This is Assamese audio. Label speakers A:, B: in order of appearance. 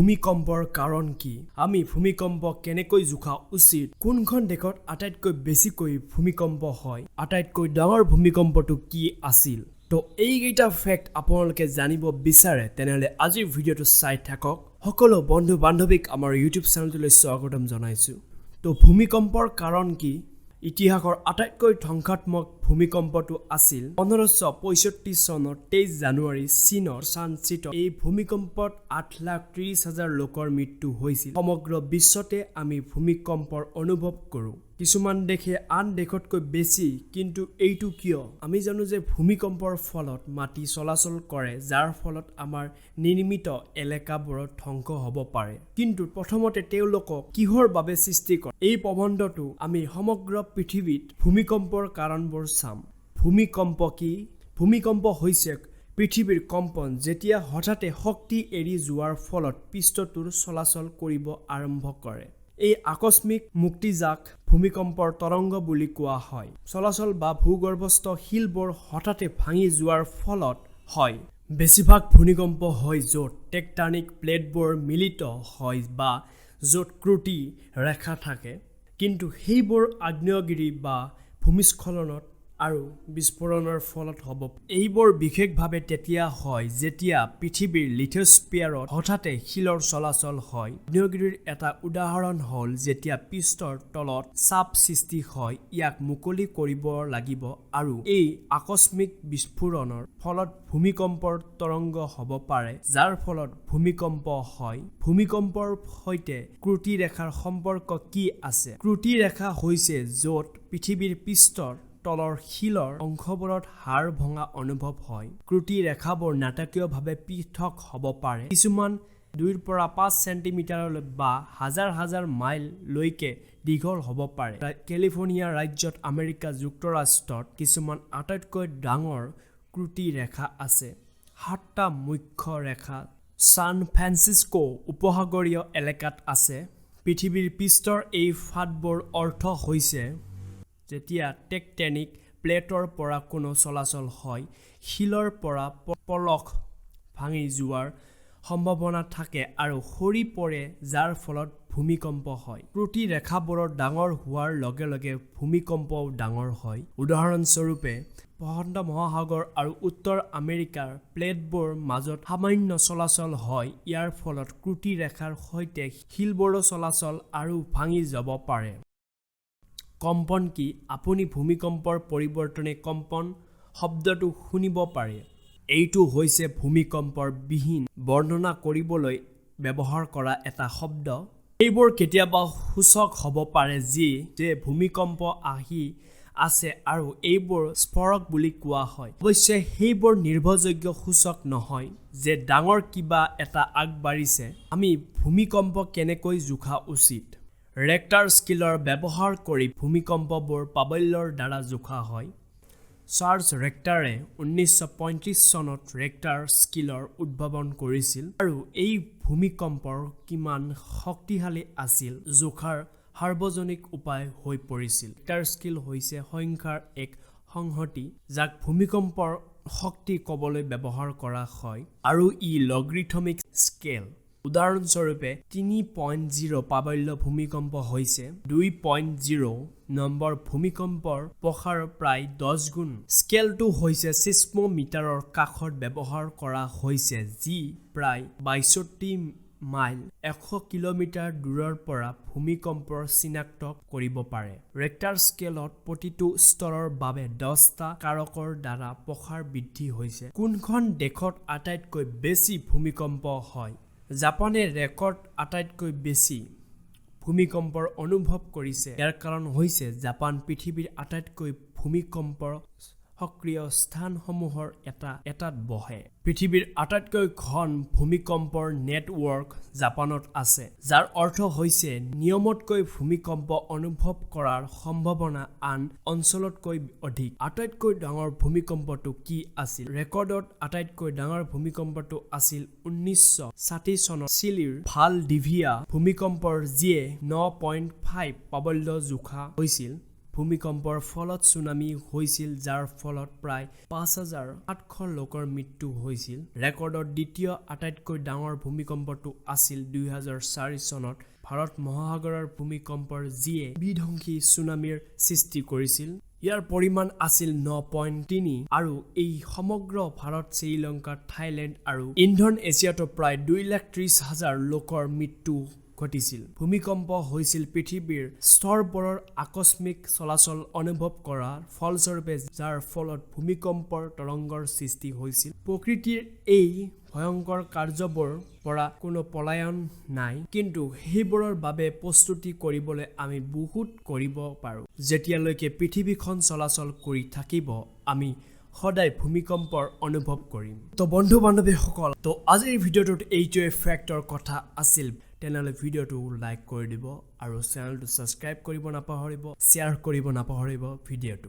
A: ভূমিকম্পৰ কাৰণ কি? আমি ভূমিকম্প কেনেকৈ জোখা উচিত? কোনখন দেশত আটাইতকৈ বেছিকৈ ভূমিকম্প হয়? আটাইতকৈ ডাঙৰ ভূমিকম্পটো কি আছিল? তো এইকেইটা ফেক্ট আপোনালোকে জানিব বিচাৰে, তেনেহ'লে আজিৰ ভিডিঅ'টো চাই থাকক। সকলো বন্ধু বান্ধৱীক আমাৰ ইউটিউব চেনেলটোলৈ স্বাগতম জনাইছোঁ। তো ভূমিকম্পৰ কাৰণ কি? ইতিহাসৰ আটাইতকৈ ধ্বংসাত্মক ভূমিকম্পটো আছিল 1565 চনৰ 23 জানুৱাৰী চীনৰ চানচিত। এই ভূমিকম্পত 8,30,000 লোকৰ মৃত্যু হৈছিল। সমগ্ৰ বিশ্বতে আমি ভূমিকম্পৰ অনুভৱ কৰোঁ। কিছুমান দেশে আন দেশতকৈ বেছি, কিন্তু এইটো কিয়? আমি জানো যে ভূমিকম্পৰ ফলত মাটি চলাচল কৰে, যাৰ ফলত আমাৰ নিৰ্মিত এলেকাবোৰত ধ্বংস হ'ব পাৰে। কিন্তু প্ৰথমতে তেওঁলোকক কিহৰ বাবে সৃষ্টি কৰে? এই প্ৰবন্ধটো আমি সমগ্ৰ পৃথিৱীত ভূমিকম্পৰ কাৰণবোৰ চাম। ভূমিকম্প কি? ভূমিকম্প হৈছে পৃথিৱীৰ কম্পন, যেতিয়া হঠাতে শক্তি এৰি যোৱাৰ ফলত পৃষ্ঠটোৰ চলাচল কৰিব আৰম্ভ কৰে। এই আকস্মিক মুক্তিজাক ভূমিকম্পৰ তৰংগ বুলি কোৱা হয়। চলাচল বা ভূগৰ্ভস্থ শিলবোৰ হঠাতে ভাঙি যোৱাৰ ফলত হয়। বেছিভাগ ভূমিকম্প হয় য'ত টেকটনিক প্লেটবোৰ মিলিত হয় বা য'ত ক্ৰুটি ৰেখা থাকে। কিন্তু সেইবোৰ আগ্নেয়গিৰি বা ভূমিস্খলনত আৰু বিস্ফোৰণৰ ফলত হ'ব। এইবোৰ বিশেষভাৱে তেতিয়া হয় যেতিয়া পৃথিৱীৰ লিথোস্ফিয়াৰত হঠাতে শিলৰ চলাচল হয়। আগ্নেয়গিৰিৰ এটা উদাহৰণ হ'ল যেতিয়া পৃষ্ঠৰ তলত চাপ সৃষ্টি হয়, ইয়াক মুকলি কৰিব লাগিব আৰু এই আকস্মিক বিস্ফোৰণৰ ফলত ভূমিকম্পৰ তৰংগ হ'ব পাৰে, যাৰ ফলত ভূমিকম্প হয়। ভূমিকম্পৰ সৈতে ক্ৰুটি ৰেখাৰ সম্পৰ্ক কি আছে? ক্ৰুটি ৰেখা হৈছে য'ত পৃথিৱীৰ পৃষ্ঠৰ তলৰ শিলৰ অংশবোৰত হাড় ভঙা অনুভৱ হয়। ক্ৰুটি ৰেখাবোৰ নাটকীয়ভাৱে পৃথক হ'ব পাৰে, কিছুমান 2ৰ পৰা 5 ছেণ্টিমিটাৰলৈ বা হাজাৰ হাজাৰ মাইললৈকে দীঘল হ'ব পাৰে। কেলিফৰ্ণিয়া ৰাজ্যত আমেৰিকা যুক্তৰাষ্ট্ৰত কিছুমান আটাইতকৈ ডাঙৰ ক্ৰুটি ৰেখা আছে। সাতটা মুখ্য ৰেখা ছান ফ্ৰান্সিস্কো উপসাগৰীয় এলেকাত আছে। পৃথিৱীৰ পৃষ্ঠৰ এই ফাটবোৰৰ অৰ্থ হৈছে যেতিয়া টেকটনিক প্লেটৰ পৰা কোনো চলাচল হয়, শিলৰ পৰা ফলক ভাঙি যোৱাৰ সম্ভাৱনা থাকে আৰু সৰি পৰে, যাৰ ফলত ভূমিকম্প হয়। ক্ৰুটি ৰেখাবোৰ ডাঙৰ হোৱাৰ লগে লগে ভূমিকম্পও ডাঙৰ হয়। উদাহৰণস্বৰূপে, প্ৰশান্ত মহাসাগৰ আৰু উত্তৰ আমেৰিকাৰ প্লেটবোৰৰ মাজত সামান্য চলাচল হয়। ইয়াৰ ফলত ক্ৰুটি ৰেখাৰ সৈতে শিলবোৰো চলাচল আৰু ভাঙি যাব পাৰে। কম্পন কি? আপুনি ভূমিকম্পৰ পৰিৱৰ্তনে কম্পন শব্দটো শুনিব পাৰে। এইটো হৈছে ভূমিকম্পৰ বিহীন বৰ্ণনা কৰিবলৈ ব্যৱহাৰ কৰা এটা শব্দ। এইবোৰ কেতিয়াবা সূচক হ'ব পাৰে যি যে ভূমিকম্প আহি আছে আৰু এইবোৰ স্ফৰক বুলি কোৱা হয়। অৱশ্যে, সেইবোৰ নিৰ্ভৰযোগ্য সূচক নহয় যে ডাঙৰ কিবা এটা আগবাঢ়িছে। আমি ভূমিকম্প কেনেকৈ জোখা উচিত? ৰেক্টাৰ স্কেলৰ ব্যৱহাৰ কৰি ভূমিকম্পবোৰ প্ৰাবল্যৰ দ্বাৰা জোখা হয়। চাৰ্লছ ৰেক্টাৰে 1935 চনত ৰেক্টাৰ স্কেলৰ উদ্ভাৱন কৰিছিল আৰু এই ভূমিকম্পৰ কিমান শক্তিশালী আছিল জোখাৰ সাৰ্বজনীন উপায় হৈ পৰিছিল। ৰেক্টাৰ স্কেল হৈছে সংখ্যাৰ এক সংহতি, যাক ভূমিকম্পৰ শক্তি ক'বলৈ ব্যৱহাৰ কৰা হয় আৰু ই লগাৰিথমিক স্কেল। উদাহৰণস্বৰূপে, 3.0 প্ৰাবল্য ভূমিকম্প হৈছে 2.0 নম্বৰ ভূমিকম্পৰ প্ৰসাৰৰ প্ৰায় 10 গুণ। স্কেলটো হৈছে ছিছমোমিটাৰৰ কাষত ব্যৱহাৰ কৰা হৈছে, যি প্ৰায় 62 মাইল 100 কিলোমিটাৰ দূৰৰ পৰা ভূমিকম্প চিনাক্ত কৰিব পাৰে। ৰেক্টাৰ স্কেলত প্ৰতিটো স্তৰৰ বাবে 10টা কাৰকৰ দ্বাৰা প্ৰসাৰ বৃদ্ধি হৈছে। কোনখন দেশত আটাইতকৈ বেছি ভূমিকম্প হয়? জাপানে ৰেকৰ্ড আটাইতকৈ বেছি ভূমিকম্পৰ অনুভৱ কৰিছে। ইয়াৰ কাৰণ হৈছে জাপান পৃথিৱীৰ আটাইতকৈ ভূমিকম্পৰ সক্ৰিয় স্থানসমূহৰ এটাত বহে। পৃথিৱীৰ আটাইতকৈ ঘন ভূমিকম্পৰ নেটৱৰ্ক জাপানত আছে, যাৰ অৰ্থ হৈছে নিয়মতকৈ ভূমিকম্প অনুভৱ কৰাৰ সম্ভাৱনা আন অঞ্চলতকৈ অধিক। আটাইতকৈ ডাঙৰ ভূমিকম্পটো কি আছিল? ৰেকৰ্ডত আটাইতকৈ ডাঙৰ ভূমিকম্পটো আছিল 1960 চনৰ চিলিৰ ভালডিভিয়া ভূমিকম্পৰ, যিয়ে 9.5 প্ৰাবল্য জোখা হৈছিল। ভূমিকম্পৰ ফলত চুনামি হৈছিল, যাৰ ফলত প্ৰায় 5700 লোকৰ মৃত্যু হৈছিল। ৰেকৰ্ডত দ্বিতীয় আটাইতকৈ ডাঙৰ ভূমিকম্পটো আছিল 2004 চনত ভাৰত মহাসাগৰৰ ভূমিকম্পৰ, যিয়ে বিধ্বংসী চুনামিৰ সৃষ্টি কৰিছিল। ইয়াৰ পৰিমাণ আছিল 9.3 আৰু এই সমগ্ৰ ভাৰত, শ্ৰীলংকা, থাইলেণ্ড আৰু ইণ্ডোনেছিয়াতো প্ৰায় 2,30,000 লোকৰ মৃত্যু ঘটিছিল। ভূমিকম্প হৈছিল পৃথিৱীৰ স্তৰবোৰৰ আকস্মিক চলাচল অনুভৱ কৰাৰ ফলস্বৰূপে, যাৰ ফলত ভূমিকম্পৰ তৰংগৰ সৃষ্টি হৈছিল। প্ৰকৃতিৰ এই ভয়ংকৰ কাৰ্যবোৰৰ পৰা কোনো পলায়ন নাই, কিন্তু সেইবোৰৰ বাবে প্ৰস্তুতি কৰিবলৈ আমি বহুত কৰিব পাৰোঁ। যেতিয়ালৈকে পৃথিৱীখন চলাচল কৰি থাকিব, আমি সদায় ভূমিকম্পৰ অনুভৱ কৰিম। তো বন্ধু বান্ধৱীসকল, তো আজিৰ ভিডিঅ'টোত এইটোৱে ফেক্টৰ কথা আছিল। তেনেহ'লে ভিডিঅ'টো লাইক কৰি দিব আৰু চেনেলটো ছাবস্ক্ৰাইব কৰিব নাপাহৰিব, শ্বেয়াৰ কৰিব নাপাহৰিব ভিডিঅ'টো।